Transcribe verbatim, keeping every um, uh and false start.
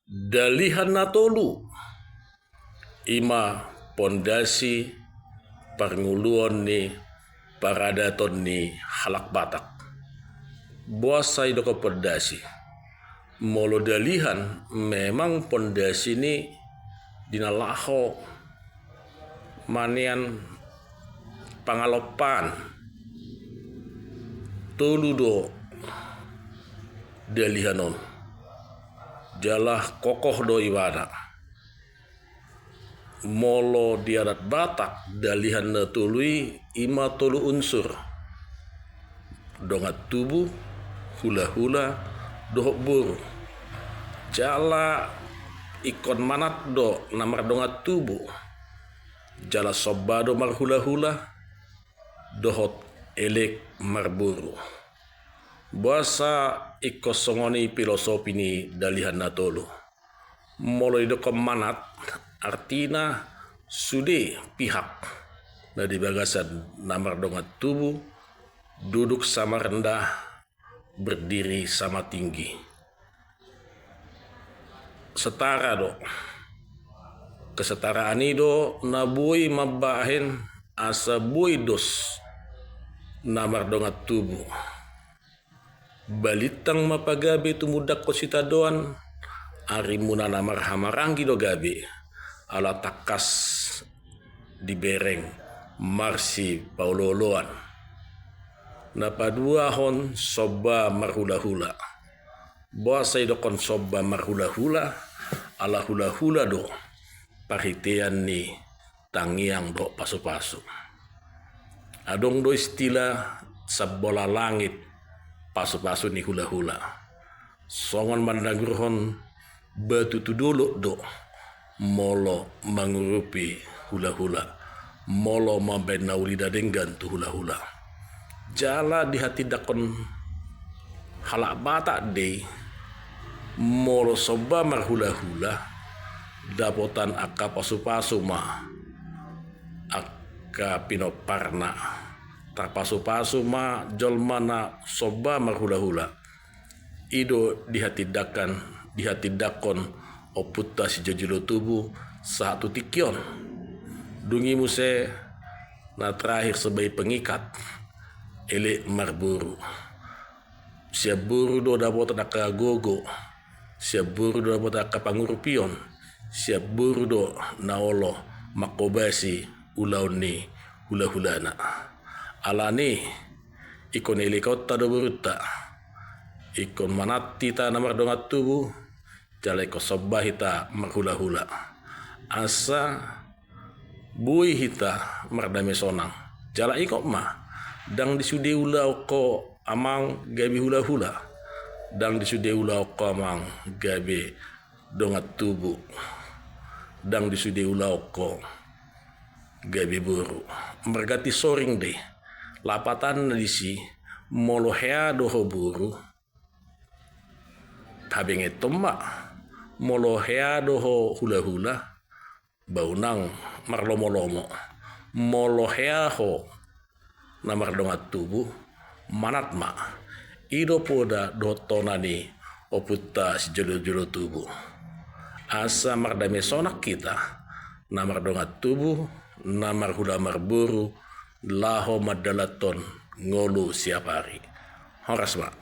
Dalihan na tolu, i ma pondasi parngoluon ni paradaton ni halak Batak. Boasa didok pondasi? Molo dalihan memang pondasi ni di na laho manean pangalompaan. Tolu do dalihan on. Jala kokoh do ibana. Molo di adat Batak, dalihan na tolu i i ma tolu unsur. Dongan tubu, hulahula, dohot boru. Jala ingkon manat do na mardongan tubu. Jala somba do marhulahula, dohot elek marboru. Boasa ingkon songon i filosofi ni dalihan na tolu? Molo didokkon manat, artina sude pihak na di bagasan na mardongan tubu duduk sama rendah, berdiri sama tinggi. Setara do. Kesetaraan i do na boi mambahen asa boi dos na mardongan tubu. Balintang ma pagabe tumundalhon sitadoan, arimuna na marhahamaranggi do gabe, ala tangkas dibereng marsipaolooloan. Na paduahon somba marhulahula. Boasa didokkon somba marhulahula? Ala hulahula do parhitean ni tangiang dohot pasupasu. Adong do istilah sambola langit pasupasu ni hulahula. Songon mandangurhon batu tu dolok do molo mangurupi hulahula, molo mambahen na uli na denggan tu hulahula. Jala dihatindangkon halak Batak do i, molo somba marhulahula, dapotan angka pasupasu ma angka pinomparna. Tarpasupasu ma jolma na somba marhulahula. I do dihatindangkon, dihatindangkon ompunta sijolojolo tubu sahat tu tingki on. Dung i muse na terakhir sebagai pengikat, elek marboru. Sian boru do dapotan angka gogo, sian boru do dapotan angka pangurupion, sian boru do na olo manghobasi ulaon ni hulahulana. Alani i, ingkon elekonta do borunta, ingkon manat hita na mardongan tubu, jala ingkon somba hita marhulahula. Asa boi hita mardame sonang. Jala ingot ma, ndang di sude ulaon ho amang gabe hulahula, ndang di sude ulaon ho amang gabe dongan tubu, ndang di sude ulaon ho gabe boru. Marganti soring do i. Lapatanna disi, molo hea do ho boru, habengeton ma. Molo hea do ho hulahula, ba unang marlomolomo. Molo hea ho na mardongan tubu, manat ma. I do poda dohot tona ni ompunta sijolojolo tubu. Asa mardame sonang hita na mardongan tubu, na marhula marboru, laho mandalanhon ngolu siap ari. Horas ma.